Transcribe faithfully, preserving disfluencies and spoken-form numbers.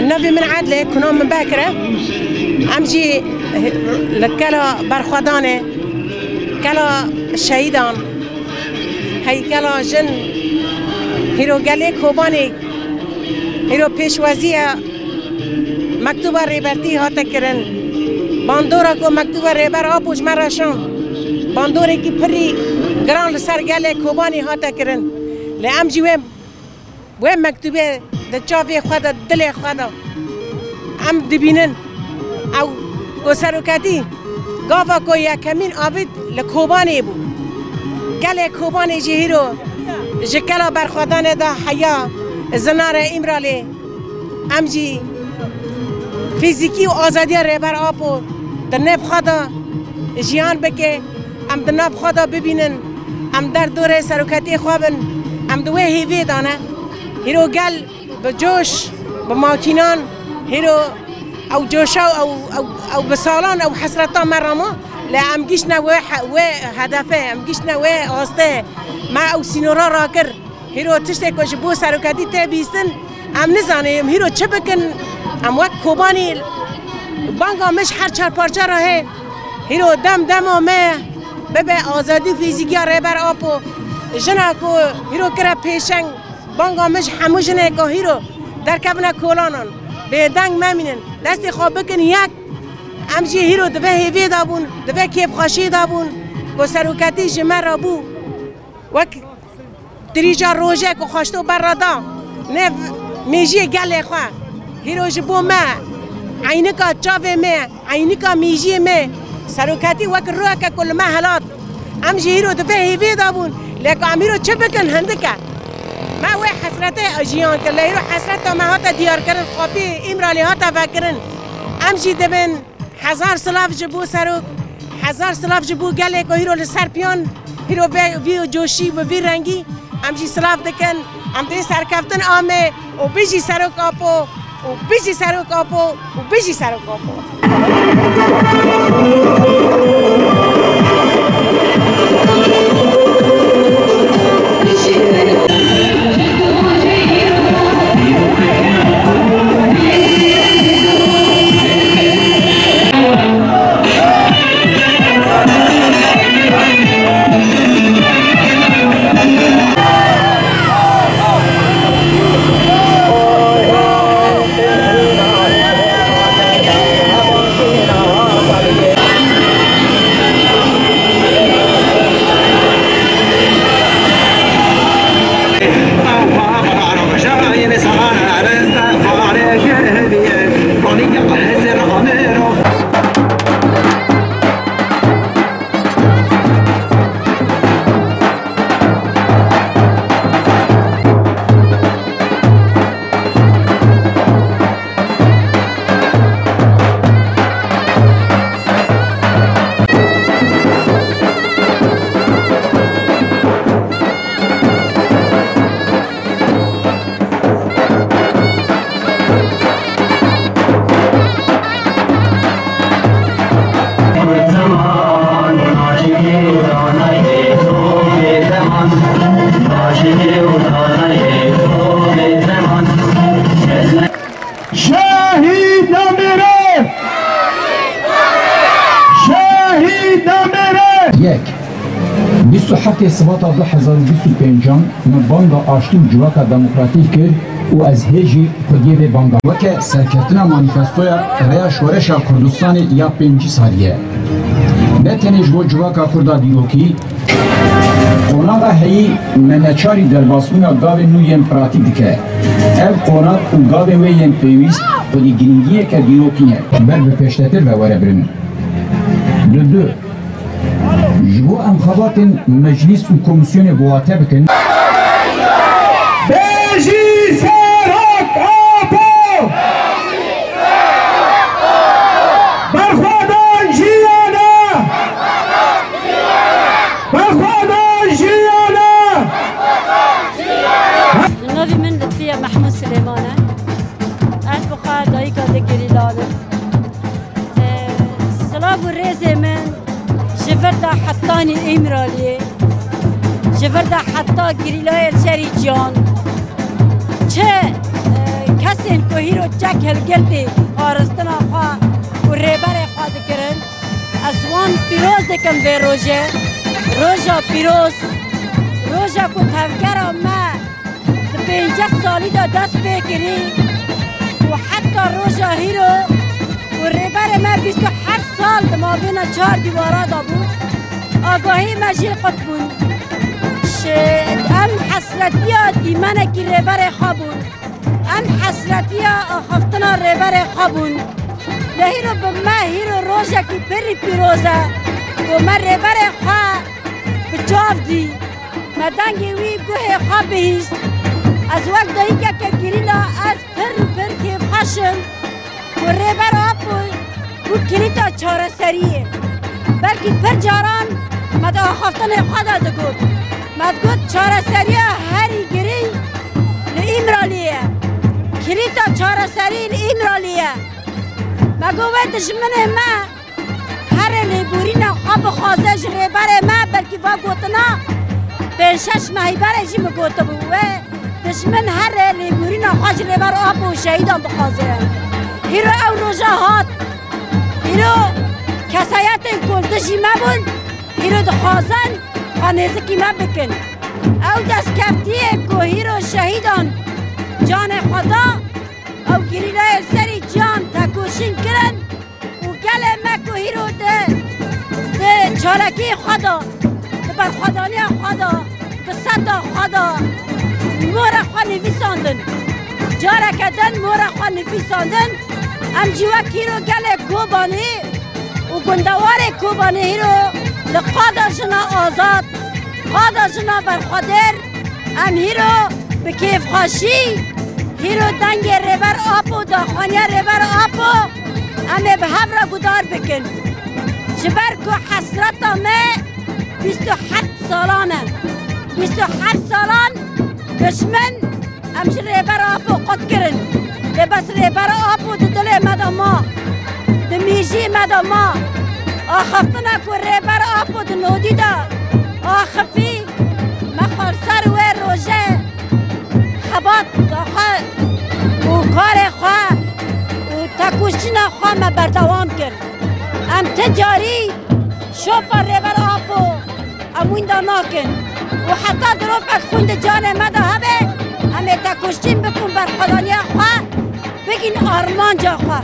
Navê min Edlê, kuna min Bekir e. Em jî li kela berxwedanê, kela şehîdan, heykela jin, hîro gelê Kobanê, hîro pêşwaziya mektuba Rêbertî hate kirin. Bandora ku mektuba Rêber Apo ji me re şand, bandorekî pirî giran li ser gelê Kobanê hate kirin. Lê em jî wê Wê mektûbê di çavê xwe de, dilê xwe de em dibînin. Ew ku seroketî gava ku yekemîn avêt li Kobanê bû. Gelê Kobanê jî hîro ji kela berxwedanê de heya Zinare Îmralê. Em jî fîzîkî û azadiya Rêber Apo di nav xwe de jiyan bike, em di nav xwe de bibînin, em derdorê seroketiyê xwe bin, em di wê hêvê de ne. Hîro gel bi coş, bi makînan, hîro ew coşa û ew, ew, ew bi salan ew hesreta me re ma, lê em giştine wê he-, wê hedefê, em giştine wê astê, me ew sînora rakir. Hîro tiştê ku ji bo seroketî tê bîstin, em nizanin, hîro çi bikin, em wek Kobanî banga min ji her çar parça re hê. Hîro dem dema me bibe azadî fîzîkiya Rêber Apo. Jina ku hîro kire pêşeng, banga min ji hemû jinê ku hîro derkevine kolanan, bêdeng memînin, destê xwe bikin yek. Em jî hîro di vê hêvê de bûn, di vê kêfxweşiyê de bûn ku seroketî ji me re bû. Wek Dirîja rojê ku xweşto berra da, ne mêjiyê gelê xwe. Hîro ji bo me, eynika çavê me, eynika mêjiyê me, seroketî wek ruheke ku li me helat. Em jî hîro di vê hêvê de bûn, lê ku em hîro çi bikin hindik e. Me wê hesretê jiyan kir, lê hîro hesreta me hate diyarkirin, xapî Îmralî hate vekirin. Em jî dibin Hezar silav ji bo serok, hezar silav ji bo gelê ku hîro li ser piyan, hîro vê, vî coşî bi vî rengî, em jî silav dikin, em dê serkeftin ame û bijî serok Apo, û bijî serok Apo, û bijî serok Apo. Şehîd namêre! Şehîd namêre! Yek. Bîst û heftê Sibata du hezar û bîst û pêncan min banga aştî û civaka demokratîk kir û ez hê jî xwediyê vê banga. Weke serkeftina manîfestoya Rêya Şoreşa Kurdistanê ya pêncî salî ye. Ne tenê ji bo civaka Kurda dîrokî, Qonaxa heyî me neçarî derbasbûna gavên nû yên pratîk dike. Ev qonax û gavên wê yên pêwîst xwedî girîngiyeke dîrokî ne. Ber bi pêştetir ve were birin. Dudu. Ji bo em xebatên meclîs û komîsyonê bi wate bikin. Bijî Serok Apo! Berxwedan jiyane! Berxwedan jiyane! Navê min Lutfiye Mehmûd Silêman e. Ez bi xwe dayika di gerîlan im. Ee, silav û rêzê min ji vir de hetanî Îmraliyê, ji vir de heta gerîlayê li serî ciyan. Çi, e, kesên ku hîro çek hilgirtî paristina xwe û rêberê xwe dikirin, ez wan pîroz dikim vê rojê. Roja pîroz, roja ku tevgera me di pêncî salî de dest pê kirî û heta roja hîro û rêberê me bîst û heft sal di mavêna çar dîwara de bû. Agahî me jê qut bûn. Şê-, em hesretiya dîmenekî rêberê xwe bûn. Em hesretiya axaftina rêberê xwe bûn. Lê hîro bi me hîro rojekî pirî pîroz e ku me rêberê xwe bi çav dî. Me dengê wî guhê xwe bihîst. Ez wek dayikeke girîla ez pir û pir kêfxweş im ku Rêber Apo bû kilîta çareseriyê. Belkî pir caran me di axaftinê xwe de digot. Me digot çareseriya herî girîng li Îmraliyê ye. Kilîta çareserî li Îmraliyê ye. Me got wê dijminê me herê lêborîna xwe bixwaze ji rêberê me, belkî va gotina pênc şeş mehî berê jî min gotibû. Wê dijmin herê lêborîna xwe ji Rêber Apo û şehîdan bixwaze. Hîro ew roja hat. Hîro kesayetên ku li dijî me bûn, hîro dixwazin xwe nêzikî me bikin. Ew destkeftiyê ku hîro şehîdan canê xwe da, ew gerîlayê li serî ciyan tekoşîn kirin û gelê me ku hîro di, di çalakiyê xwe de, di berxwedaniya xwe de, di seta xwe de mora xwe nivîsandin. Careke din mora xwe nivîsandin. Em jî wek hîro gelê Kobanê û gundewarê Kobanê hîro li qada jina azad, qada jina berxwedêr, em hîro bi kêfxweşî, hîro dengê Rêber Apo, daxwaniya Rêber Apo, em ê bi hev re guhdar bikin. Ji ber ku hesreta me bîst û heft salan e. Bîst û heft salan dijmin em ji Rêber Apo qut kirin. Lê bes Rêber Apo di dilê me de ma. Di mîjî me de ma. Axaftina ku Rêber Apo di nodî de axifî, me xwe li ser wê rojê xebat xwe û karê xwe û tekoşîna xwe me berdewam kir. Em ti carî şopa Rêber Apo em wînda nakin. Û heta diropek xwîn di canê me de hebe, em ê tekoşîn bikin berxwedaniya xwe, bigin armanca xwe.